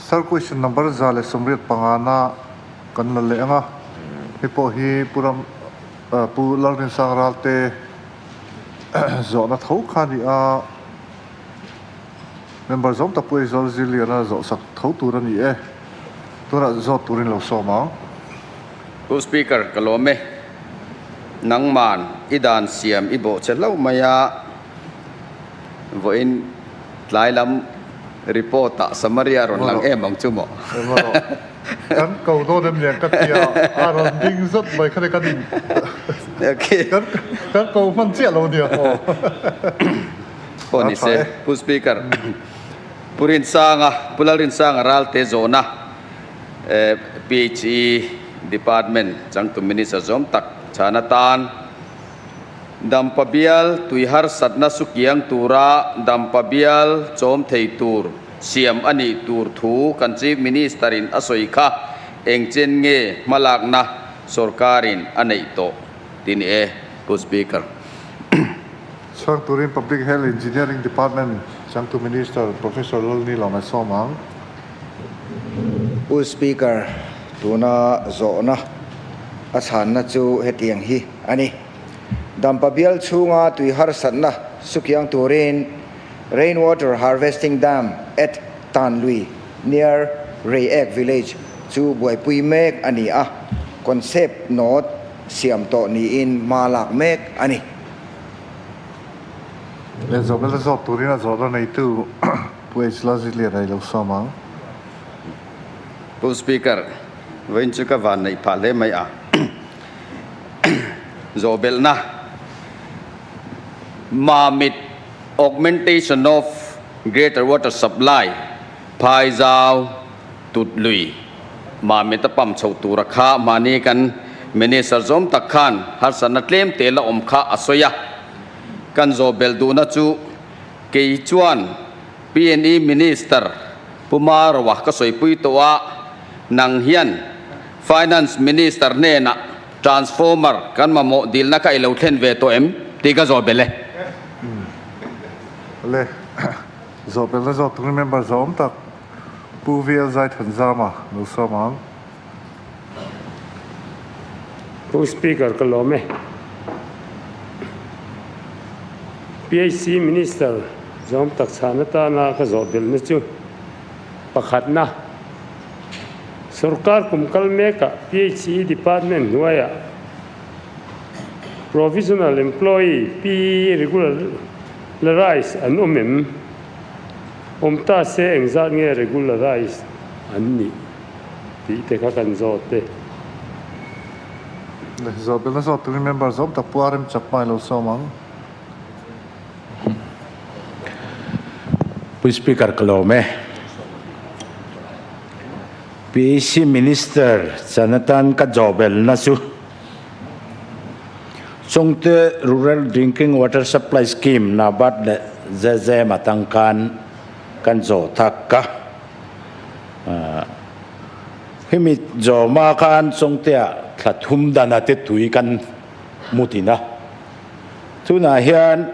Sir question number 185 na kan la leh anga hei pawh hi Pu Ram Pu Lalrinsang Ralte zawhna tho kha a ni a, member zawm tak Pu Aizawl Zirliana zawh sak tho tur a ni e. Tunah zawt turin lo sawm ang. Pu Speaker, ka lawm e. Nangman i dan siam i bawh che hlauh mai a, vawiin tlai lam report ah Samaria rawn lang em ang chu maw? Kan ko dawn em lian ka ti a, a rawn ding zat mai kha kan in kan ko hman chiah lo nia aw. Pawh ni se, Pu Speaker, Pu Rinsanga, Pu Lalrinsanga Ralte zawhna PHE Department changtu Minister zawm tak chhan atan Dampa bial tui harsatna sukiang tura Dampa bial chawm thei tur siam a nih tur thu kan Chief Minister in a sawi kha engchen nge hmalakna sorkarin a neih tawh ti ni e, Pu Speaker. Chhuak turin Public Health Engineering Department changtu Minister Professor Lalnilawm a sawm ang. Pu Speaker, tuna zawhna a chhanna chu hetiang hi a ni. Dampa bial chhunga tui harsatna sukiang turin Rain Water Harvesting Dam at Tanlui near Reiek Village chu buaipui mek a ni a, concept note siam tawh niin hma lak mek a ni. Lehzawhbelna zawt turin a zawhna neitu Pu H. Lalzitliana i lo sawm ang. Pu Speaker, vawiin chu ka van neih phah hle mai a. Zawhbelhna, Mamit Augmentation of Greater Water Supply, Phaizau, Tutlui, Mamit a pump chho tura kha mahni kan Minister zawm tak khan harsatna tlem te la awm kha a sawi a. Kan zawhbelh duhna chu kei chuan PNE Minister Pu Maroa ka sawipui tawh a, nang hian Finance Minister hnenah Transformer kan mamawh dilna kha i lo thlen ve tawh em tih ka zawh belh e. Le, zawh belhna zawk turin member zawh awm tak Pu VL Zaithanzama lo sawm ang. Pu Speaker ka lawm e. PHC Minister zawm tak chhan atana ka zawh belhna chu pakhatna, Sorkar kum kal mekah PHE Department hnuaiah Provisional Employee, PE, Regularise an awm em? Awm ta se engzat nge Regularise an nih tih te kha kan zawt e. Zawh belhna zawt turin member zawm tak Pu RM Chakma i lo sawm ang. Pu Speaker ka lawm e. PAC Minister chan atan ka zawhbelna chu Chawngte Rural Drinking Water Supply Scheme NABARD leh ZZM atang khan kan zawh thak ka. Hemi zawhma khan Chawngte-ah thla thum dana te tui kan mutin a. Tunah hian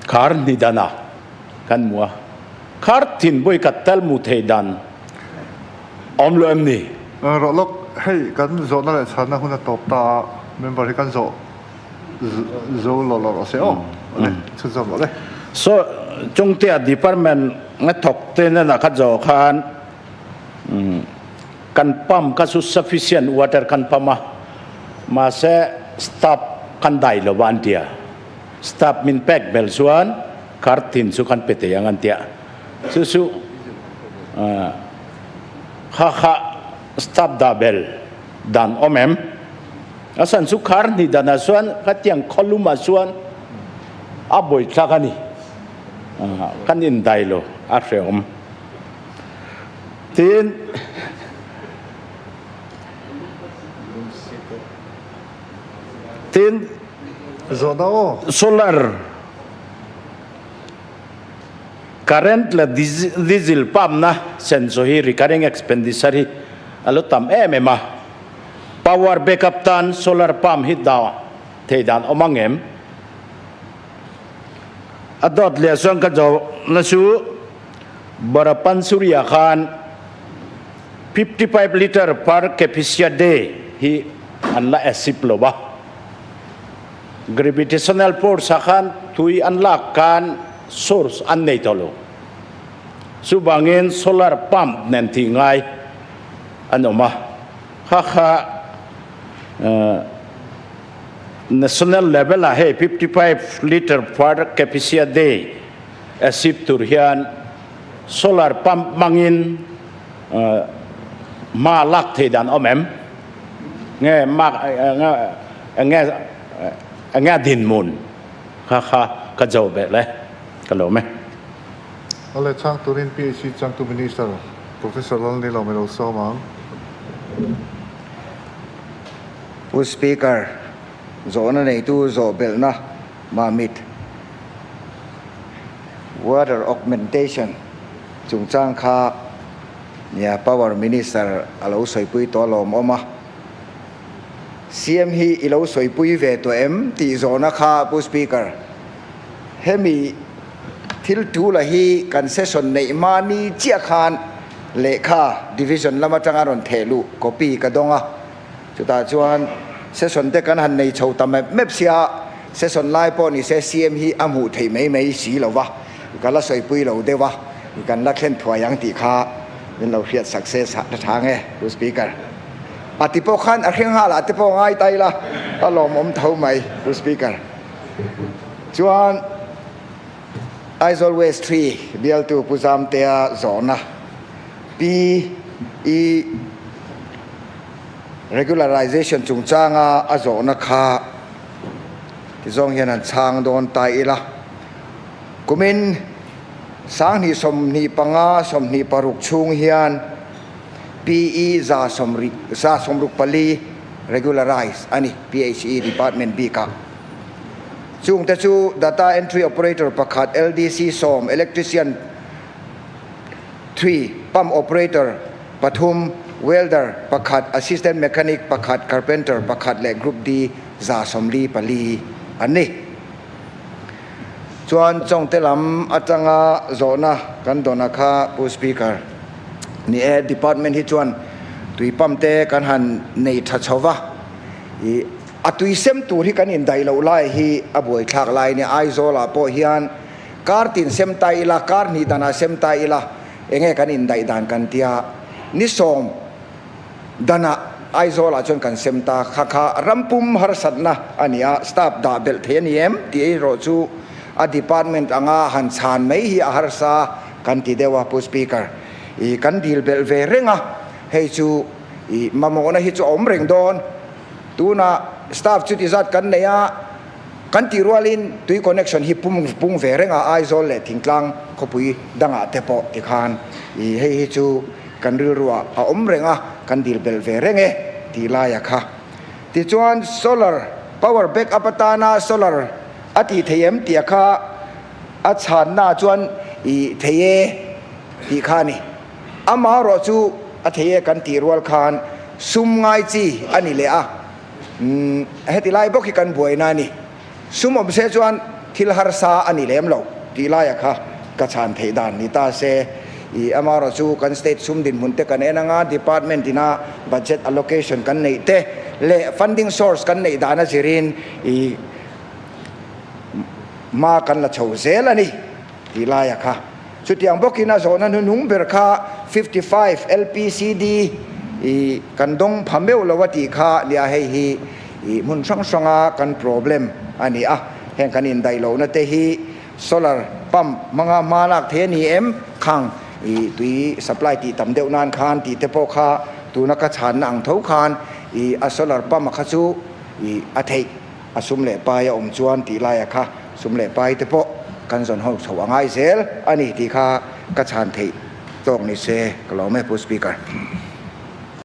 khar hni dana kan hmu a, khar thin bawi khat tal hmuh theih dan awm lo em ni? Rawh lawk, hei kan zawhna leh chhanna hun a tawp ta a, member hi kan zawh zo lo lo rawh se aw, awle chhunzawm rawh le. So, Chungtea department nga thawk te nena kha zawh khan Kan pump kha chu sufficient water kan pump a, mahse staff kan dai lo va an tia. Staff min pek bel chuan kar tin chu kan pe thei ang an tia. Chu chu kha kha staff dah bel dan awm em? A san chu kar hnih danah chuan khatiang khawlumah chuan a buaithlak a ni. Kan indai lo a hrehawm. Tin, tin, solar current leh diesel pump na senso hi recurring expenditure hi a lo tam em em a, power backup tan solar pump hi dah thei dan awm ang em? A dawt leh chuan ka zawhna chu. Barapansuri-ah khan 55 litre per capita day hi an la accept lo a. Gravitational force-ah khan tui an lak khan source an nei tawh lo. Chuvangin solar pump nen tih ngai an awm a. Kha kha national level ah hei 55 litre per capita day accept tur hian solar pump hmangin hma lak thei dan awm em? Nge nge nge a dinhmun kha kha ka zo belh e, ka lawm e. Awle chhang turin PHC changtu Minister Professor Lalnilo Melo sawm ang. Pu Speaker, zawhna neitu zawh belhna Mamit Water Augmentation chungchang kha nia Power Minister a lo sawipui tawh alawm awm a. CM hi i lo sawipui ve tawh em tih zawhna kha Pu Speaker, hemi Thil tula hi kan session neih mahni chiah khan lehkha division lam atanga rawn theh luh copy ka dawng a, chutah chuan session te kan han nei chho ta mep mep sia, session lai pawh ni se CM hi a hmuh theih mai mai si lo va, ka la sawipui lo deuh a, kan la thlen thuai ang tih kha min lo hriat success a tha nge Pu Speaker. A ti pawh khan a hre nghal ah te pawh ngai ta ila a lawmawm tho mai Pu Speaker. Chuan. Aizawl West 3 bialtu Pu Zamtea zawhna Pi I Regularization chungchanga a zawhna kha tizawng hian han chhang dawn ta ila. Kumin 2025 26 chhung hian Pi I 164 regularize a ni PHE Department bikah. Chungte chu Data Entry Operator pakhat, LDC sawm, Electrician 3, Pump Operator pathum, Welder pakhat, Assistant Mechanic pakhat, Carpenter pakhat leh Group D 144 an ni. Chuan Chawngte lam atanga zawhna kan dawn a kha Pu Speaker, ni e, Department hi chuan tui pump te kan han nei tha chho va, i A tui sem tur hi kan indaih loh lai hi a buaithlak lai nia. Aizawlah pawh hian kar tin sem ta ila, kar hnih danah sem ta ila, enge kan indaih dan kan tia. Ni sawm danah Aizawlah chuan kan sem ta. Kha kha rampum harsatna a ni a, staff dah belh thei a ni em tih erawh chu a department anga han chhan mai hi a harsa kan ti deuh a, Pu Speaker. I kan dil belh ve reng a, hei chu i mamawhna hi chu a awm reng dawn. Tunah staff chuti zat kan nei a, kan tih rualin tui connection hi pum pung ve reng a, Aizawl leh Thingtlang khawpui dangah te pawh tikhan i hei hi chu kan rilruah a awm reng a, kan dil belh ve reng e tih laia kha. Tichuan solar power back up atana solar a tih thei em tih a kha a chhanna chuan i thei e tih kha a ni. Amaherawh chu a thei e kan tih rual khan sum ngai chi a ni leh a, umm heti lai bawk hi kan buaina a ni. Sum awm se chuan thil harsa a ni lem lo tih laia kha ka chhan theih dan ni ta se. I amaherawh chu kan state sum dinhmun te kan en anga department ina budget allocation kan neih te leh funding source kan neih dan a zirin i hma kan la chho zel a ni. Tih laia kha. Chutiang bawkin a zawhna hnuhnung ber kha 55 LPCD i kan dawng pha meuh lo a tih kha nia hei hi i hmun hrang hranga kan problem a ni a, heng kan indaih lohna te hi solar pump hmanga hma lak thei a ni em khang i tui supply tih tam deuh nan khan tih te pawh kha tuna ka chhanna ang tho khan i a solar pump a kha chu i a theih. A sum leh pai a awm chuan tih laia kha sum leh pai te pawh kan zawn ho chho a ngai zel a ni tih kha ka chhan theih tawk ni se ka lawm e Pu Speaker.